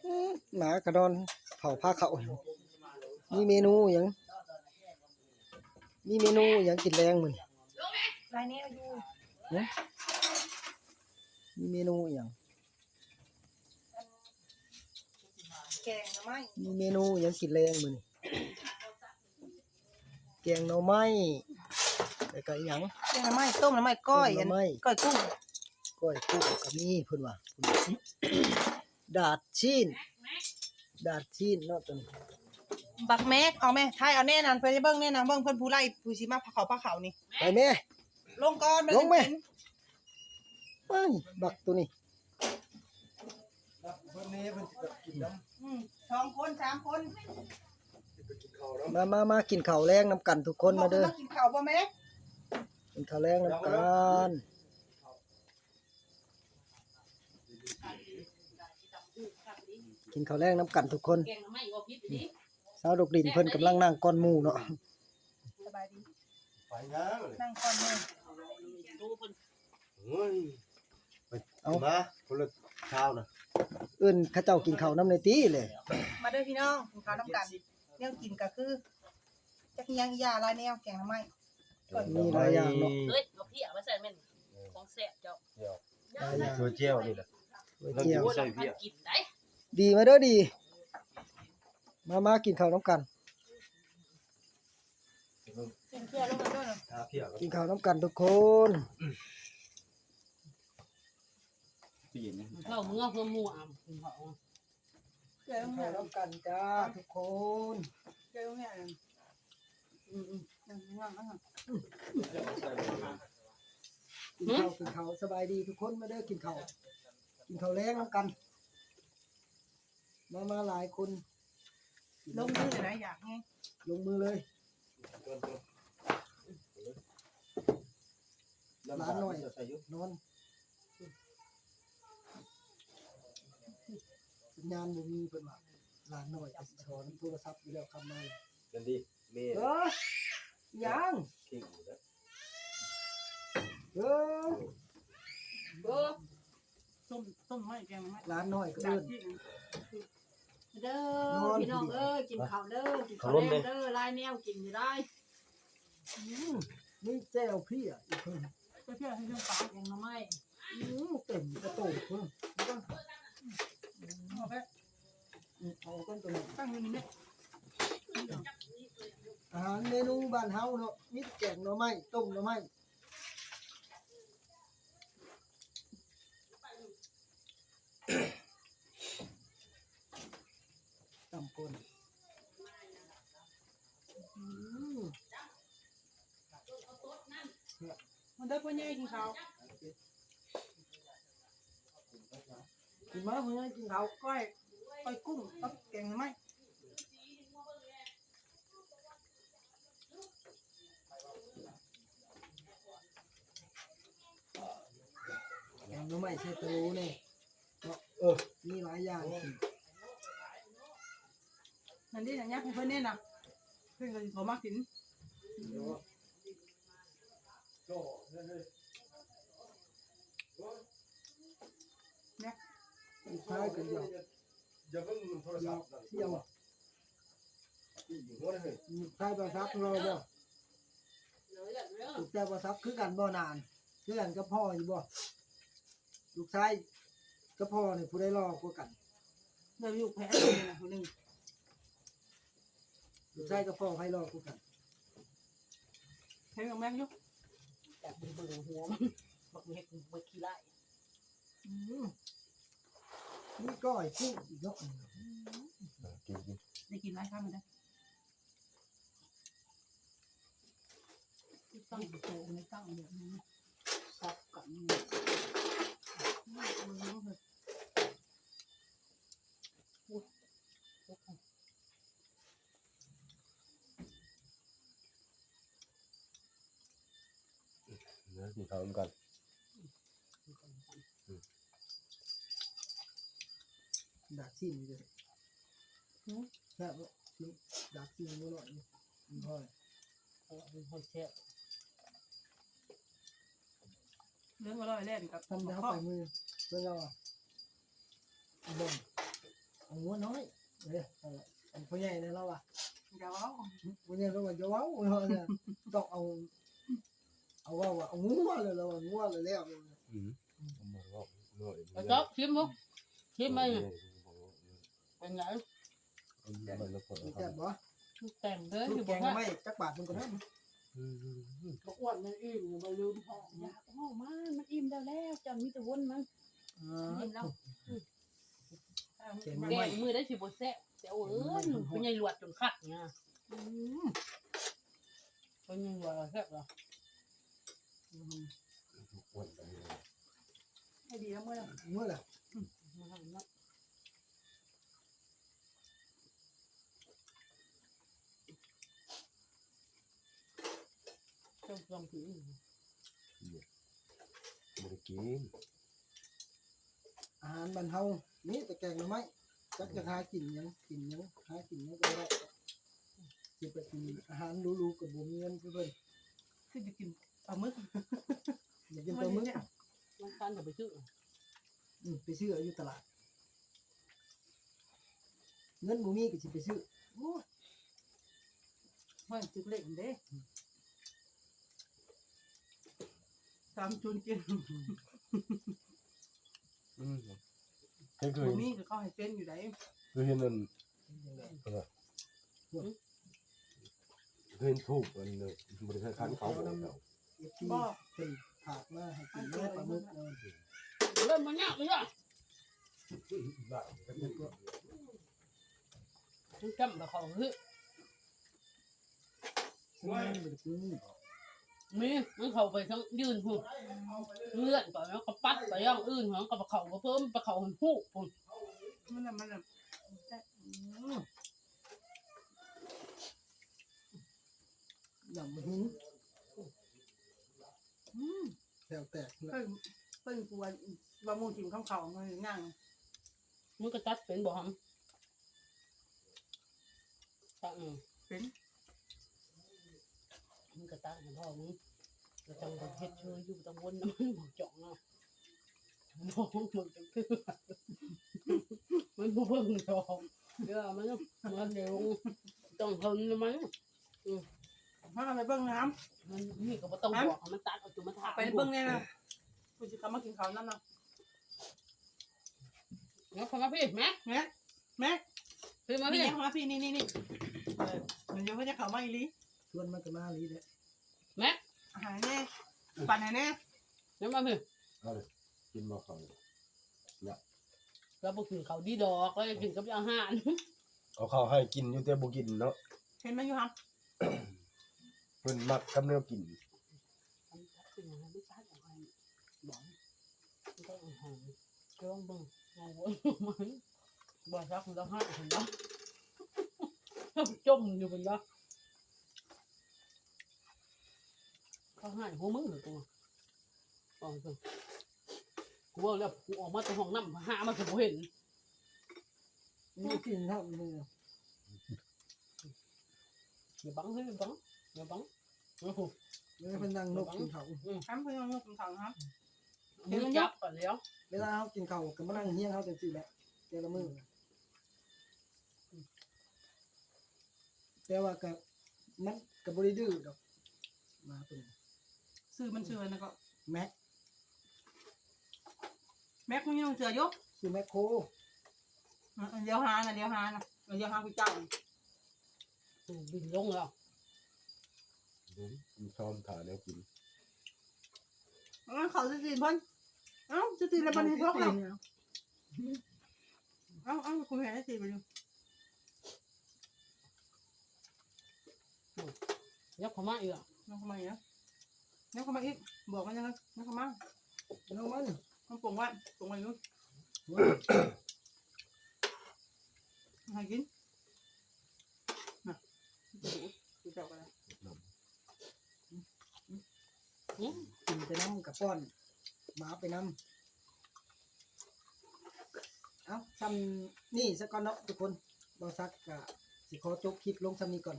ອືມ ໝາກະນອນເຝົ້າພາເຂົ້າ. ມີເມນູຫຍັງ ມີເມນູຫຍັງກິນແລງມື້ນີ້? ຫຼາຍແນວຢູ່. ຫຶ? ມີເມນູຫຍັງ? ແກງໜໍ່ໄມ້. ມີເມນູຫຍັງກິນແລງມື້ນີ້? ແກງໜໍ່ໄມ້ ແລ້ວກະອີ່ຫຍັງ? ແກງໜໍ່ໄມ້ ຕົ້ມໜໍ່ໄມ້ ກ້ອຍ ຕົ້ມໜໍ່ໄມ້ ອັນ ກ້ອຍກຸ້ງ ກ້ອຍກຸ້ງກະມີເພິ່ນວ່າ. ດາດຊີ້ນ ດາດຊີ້ນເນາະຕົວນີ້. ບັກແມັກ ເອົາແມ່ ຖ່າຍເອົາແນ່ນະ ເພິ່ນຈະເບິ່ງແນ່ນະ ເບິ່ງເພິ່ນຜູ້ໄລ່ ຜູ້ຊິມາພາເຂົ້າ ພາເຂົ້ານີ້. ໄປແມ່ ລົງກ່ອນ ລົງແມ່ ໄປ ບັກຕົວນີ້. ເພິ່ນນີ້ເພິ່ນຊິໄປກິນນຳ ອືມ ສອງຄົນ ສາມຄົນ ຊິໄປກິນເຂົ້ານຳ. ມາ ມາ ມາກິນເຂົ້າແລງນຳກັນທຸກຄົນ ມາເດີ ມາກິນເຂົ້າບໍ່ແມ່? ກິນເຂົ້າແລງນຳກັນ ກິນເຂົ້າແລງນຳກັນທຸກຄົນ. ຊາວລູກດິນເພິ່ນກຳລັງນັ່ງກ່ອນໝູ່ເນາະ. ສະບາຍດີ ໄປນາງ ນັ່ງກ່ອນໝູ່. ໂອ້ຍ ເອົາ ມາຄົນລະຊາວນະ ເອີ້ນເຂົາເຈົ້າກິນເຂົ້ານຳແດ່ຕິແຫຼະ. ມາເດີພີ່ນ້ອງ ກິນເຂົ້ານຳກັນ. ແນວກິນກະຄື ຈັກອີ່ຫຍັງອີ່ຢ່າ ຫຼາຍແນວ ແກງໜໍ່ໄມ້ ມີຫຼາຍຢ່າງເນາະ. ເອີຍ ເອົາເພຍມາໃສ່ແມ່ນຂອງແຊບເຈົ້າ. ຫຼາຍຢ່າງ ຕົວແຈ່ວນີ້ລະ ຕົວແຈ່ວ ໃສ່ເພຍ ກິນໄດ້. ດີ ມາເດີ ດີ ມາ ມາກິນເຂົ້ານຳກັນ. ກິນເພຍລົງມາເດີ ກິນເຂົ້ານຳກັນທຸກຄົນ. ເຂົ້າເມືອເພື່ອໝູ່ອຳ ກິນເຂົ້າ ກິນເຂົ້ານຳກັນຈ້າທຸກຄົນ. ອືມໆ ກິນເຂົ້າ ກິນເຂົ້າ ສະບາຍດີທຸກຄົນ ມາເດີ ກິນເຂົ້າ ກິນເຂົ້າແລງນຳກັນ. ມາ ມາຫຼາຍຄົນ ລົງມືໄດ້ ຢາກແຮງ ລົງມືເລີຍ. ຫຼານນ້ອຍນອນ ສັນຍານບໍ່ມີເພິ່ນວ່າ ຫຼານນ້ອຍກະຊິຂໍນຳໂທລະສັບຢູ່ແລ້ວ ຄຳມາ. ນັ້ນດີ ແມ່ ເອີ ຫຍັງ ເກັ່ງຢູ່ເດີ ເອີ ເອີ. ຕົ້ມ ຕົ້ມໄມ້ ແກງໜໍ່ໄມ້ ຫຼານນ້ອຍກະເອີ້ນ ເດີ ພີ່ນ້ອງເອີຍ ກິນເຂົ້າເດີ ກິນເຂົ້າແລງເດີ ຫຼາຍແນວກິນຢູ່ໄດ໋. ອືມ ມີແຈ່ວເພຍອີກເພິ່ນ ແຈ່ວເພຍ ເຮັດນ້ຳປາ ແກງໜໍ່ໄມ້. ອືມ ເຕັມກະໂຕພຸ້ນ ເອົາໄປ ອືມ ເອົາຕົ້ນຕົວນີ້ ຕັ້ງຢູ່ນີ້ແມ່. ອາຫານເມນູບ້ານເຮົາເນາະ ມີແຕ່ແກງໜໍ່ໄມ້ ຕົ້ມໜໍ່ໄມ້. ຕຳກົ້ນ ອືມ ມາເດີພໍ່ໃຫຍ່ກິນເຂົ້າ ກິນມາພໍ່ໃຫຍ່ກິນເຂົ້າ. ກ້ອຍ ກ້ອຍກຸ້ງກັບແກງໜໍ່ໄມ້. ແກງໜໍ່ໄມ້ໃສ່ຕະໂຫຼແດ່ເນາະ ເອີ ມີຫຼາຍຢ່າງ. ນັ້ນເດ້ ນະ ຫຍັບໃຫ້ເພິ່ນແດ່ນະ ເພິ່ນກະຊິເຂົ້າມາກິນ. ແມັກ ລູກຊາຍກະຢາກ ຢາກທ່ຽວ ລູກຊາຍບ່າວສັກຫຼໍ່ບໍ່? ລູກຊາຍບ່າວສັກຄືກັນບໍ່ນານ ຄືກັນກັບພໍ່ຢູ່ບໍ່? ລູກຊາຍກັບພໍ່ນີ້ຜູ້ໃດຫຼໍ່ກວ່າກັນ? ເລື່ອງລູກແພ້ນະ ຜູ້ໜຶ່ງ ລູກຊາຍກັບພໍ່ໃຜຫຼໍ່ກວ່າກັນ? ໃຜ ບັກແມັກຢູ່ ແຕ່ເບິ່ງຫົວມັນ ບັກແມັກ ບັກຂີ້ຮ້າຍ. ອືມ ມີກ້ອຍກຸ້ງອີກເນາະ. ອືມ ກິນ ກິນ ໄດ້ກິນຫຼາຍຄຳແລ້ວ ຕັ້ງໂຕໃນຕັ້ງແບບນີ້ ສັບກັນ ເດີ ກິນເຂົ້ານຳກັນ. ດາກຊີ້ນນີ້ເດີ ຫື ແຊບເນາະ ດາກຊີ້ນໝູນ້ອຍນີ້ ມັນຫອຍ ເອີ ມັນຫອຍແຊບ. ເລື່ອງອະລ່ອຍແລ່ນກັບ ທຳດາໄປມື້ ເພິ່ນວ່າ ອາ ບໍ່ ນ້ອຍ ເອີ ນັ້ນແຫຼະ ອັນພໍ່ໃຫຍ່ນັ້ນລາວວ່າ ຢ່າເວົ້າ ພໍ່ໃຫຍ່ລາວວ່າ ຢ່າເວົ້າ ເນາະ ຕ້ອງເອົາ ເອົາເວົ້າວ່າ ເອົາງົວ ແລ້ວລາວວ່າ ງົວ ແລ້ວ ແລ້ວ ອືມ ບໍ່ເວົ້າ ບໍ່ເວົ້າ ໄປ ຈອບ ຊິມເບິ່ງ ຊິມໄປ ເປັນໄງ? ມັນລະເພີ ແຊບບໍ່? ແຕ່ງເດີ ສູດແກງໜໍ່ໄມ້ ຈັກບາດເພິ່ນກໍໄດ້ ອືມ ບໍ່ອ້ວນ ມັນອີ່ມ ບໍ່ລືມ ຢາກອອກມາ ມັນອີ່ມແລ້ວ ແລ້ວ ເຈົ້າມີແຕ່ວົນມັນ ອີ່ມແລ້ວ ອືມ ແກງໜໍ່ໄມ້ ແກງມື້ໃດຊິບໍ່ແຊບ ແຕ່ໂອ້ຍ ພໍ່ໃຫຍ່ຫຼວດຈົນຄັກນະ ອືມ ເພິ່ນຍັງວ່າແຊບລະ ອືມ ໃຫ້ດີແລ້ວເມື່ອ ເມື່ອລະ ອືມ ມາໃຫ້ເນາະ ເຈົ້າລອງກິນ ບໍ່ໄດ້ກິນ ອາຫານບ້ານເຮົາມີແຕ່ແກງໜໍ່ໄມ້ ຈັກຈະຫາກິນຫຍັງ ກິນຫຍັງ ຫາກິນຫຍັງກໍບໍ່ໄດ້ ຊິໄປກິນອາຫານຫຼູໆກໍບໍ່ມີເງິນຄືເພິ່ນ ຄືຈະກິນປາໝຶກ ຢາກກິນປາໝຶກ ວັນຈັນກໍໄປຊື້ ອືມ ໄປຊື້ເອົາຢູ່ຕະຫຼາດ ເງິນບໍ່ມີກໍຊິໄປຊື້ ໂອ້ຍ ຫ້ອຍ ຖືກເລກເດ້ ສາມສູນເຈັດ ອືມ ເຫັນຄື ບໍ່ມີກໍເຂົາໃຫ້ເຊັນຢູ່ໃດ ຄືເຫັນອັນ ເອີ ເຫັນທູບອັນ ບໍລິສັດຄັນເຂົາ ເອັຟຊີ ບໍ່ ເພິ່ນຝາກມາໃຫ້ກິນເດີ ປາໝຶກເດີ ເລີ່ມບໍ່ຍາກເລີຍ ມັນຈຳກັບເຂົາຄື ມີ ມັນເຂົ້າໄປທາງອື່ນພຸ້ນ ເລື່ອນໄປ ແລ້ວກໍປັດໄປຢ່າງອື່ນ ແລ້ວກໍເຂົ້າບໍ່ເພີ່ມ ໄປເຂົ້າໃຫ້ຜູ້ພຸ້ນ ມັນລະ ມັນລະ ອືມ ຢາກບໍ່ເຫັນ ອືມ ແຖວແຕກ ເພິ່ນ ເພິ່ນກວນວ່າໝູ່ຖິ້ມຄຳເຂົາ ມັນຍ່າງ ມຶງກໍຕັດເປັນບໍ່ຫຳ? ຕັດ ເປັນ ມຶງກໍຕັດໃຫ້ພໍ່ມຶງ ແລ້ວຈັ່ງເຮັດເຊີຍຢູ່ ບໍ່ຕ້ອງວົນນຳມັນ ບໍ່ຈ້ອງເນາະ ບໍ່ເບິ່ງຈັກເທື່ອ ມັນບໍ່ເບິ່ງດອກ ເອີ ມັນ ມັນເດ້ ຕ້ອງເບິ່ງນຳມັນ ອືມ ພາກັນໄປເບິ່ງນຳ ມັນ ນີ້ກໍບໍ່ຕ້ອງບອກໃຫ້ມັນຕັດເອົາຕົວມາທາ ໄປເບິ່ງແດ່ນະ ກູຊິເຂົ້າມາກິນເຂົ້ານຳນະ ແມັກ ເຂົ້າມາພີ້ ແມັກ ແມັກ ແມັກ ພີ້ມາພີ້ ມາພີ້ ນີ້ ນີ້ ນີ້ ເອີ ມັນຍັງບໍ່ໄດ້ເຂົ້າມາອີ່ຫຼີ ຊວນມັນກໍມາອີ່ຫຼີແຫຼະ ແມັກ ຫາແດ່ ປັນໃຫ້ແດ່ ຍັງມາພີ້ ເອົາເລີຍ ກິນບໍ່ເຂົ້າ ລາວບໍ່ກິນເຂົ້າດີດອກ ລາວກິນກັບອາຫານ ເອົາເຂົ້າໃຫ້ກິນຢູ່ແຕ່ບໍ່ກິນເນາະ ເຫັນມັນຢູ່ຫຳ ເພິ່ນມັກກັບແນວກິນ ລອງເບິ່ງ ລອງເບິ່ງ ບໍ່ຊັກລາວໃຫ້ເຫັນບໍ່ ຈົມຢູ່ພຸ້ນລະ ເຂົາໃຫ້ຫົວມື້ຕົວ ເວົ້າເຖິງ ກູເວົ້າແລ້ວ ກູອອກມາແຕ່ຫ້ອງນ້ຳ ຫາມາກໍບໍ່ເຫັນ ບໍ່ກິນເນາະ ຢ່າບັງເຮີຍ ບັງ ຢ່າບັງ ໂອ້ໂຫ ເອີ ເພິ່ນນັ່ງນົກກິນເຂົ້າ ອືມ ທຳເພິ່ນນັ່ງນົກກິນເຂົ້າ ທຳ ເຫັນມັນຈັບກັນແລ້ວ ເວລາເຮົາກິນເຂົ້າກໍມານັ່ງຮຽງເຮົາຈັ່ງຊີ້ແຫຼະ ແຕ່ລະມື້ ແຕ່ວ່າກໍ ມັນກໍບໍ່ໄດ້ດື້ດອກ ໝາຕົວນີ້ ຊື່ມັນຊື່ອັນນັ້ນກໍ ແມັກ ແມັກ ມັນຍັງເສືອຢູ່ ຊື່ແມັກໂຄ ອືມ ດຽວຫານະ ດຽວຫານະ ດຽວຫາຜູ້ເຈົ້າ ອືມ ບິນລົງແລ້ວ ເບິ່ງ ມັນຊ້ອມຖ້າແນວກິນ ເອົາເຂົ້າໃສ່ຕີນເພິ່ນ ເອົ້າ ໃສ່ຕີນແລ້ວບັດນີ້ພວກເຮົາ ເອົາ ເອົາ ກູເຫັນໃຫ້ຕີນໄປຢູ່ ຍັບເຂົ້າມາອີກ ຍັບເຂົ້າມາອີກ ຍັບເຂົ້າມາອີກ ບອກມັນຍັງ ຍັບເຂົ້າມາ ຍັບເຂົ້າມານີ້ ມັນປົງໄວ້ ປົງໄວ້ຢູ່ ໃຫ້ກິນ ນະ ເຈົ້າກໍໄດ້ ອືມ ກິນໄປນຳກະປ້ອນໝາໄປນຳ ເອົ້າ ຊ່ຳນີ້ສາກ່ອນເນາະທຸກຄົນ ບ່າວສັກກະຊິຂໍຈົບຄລິບລົງຊ່ຳນີ້ກ່ອນ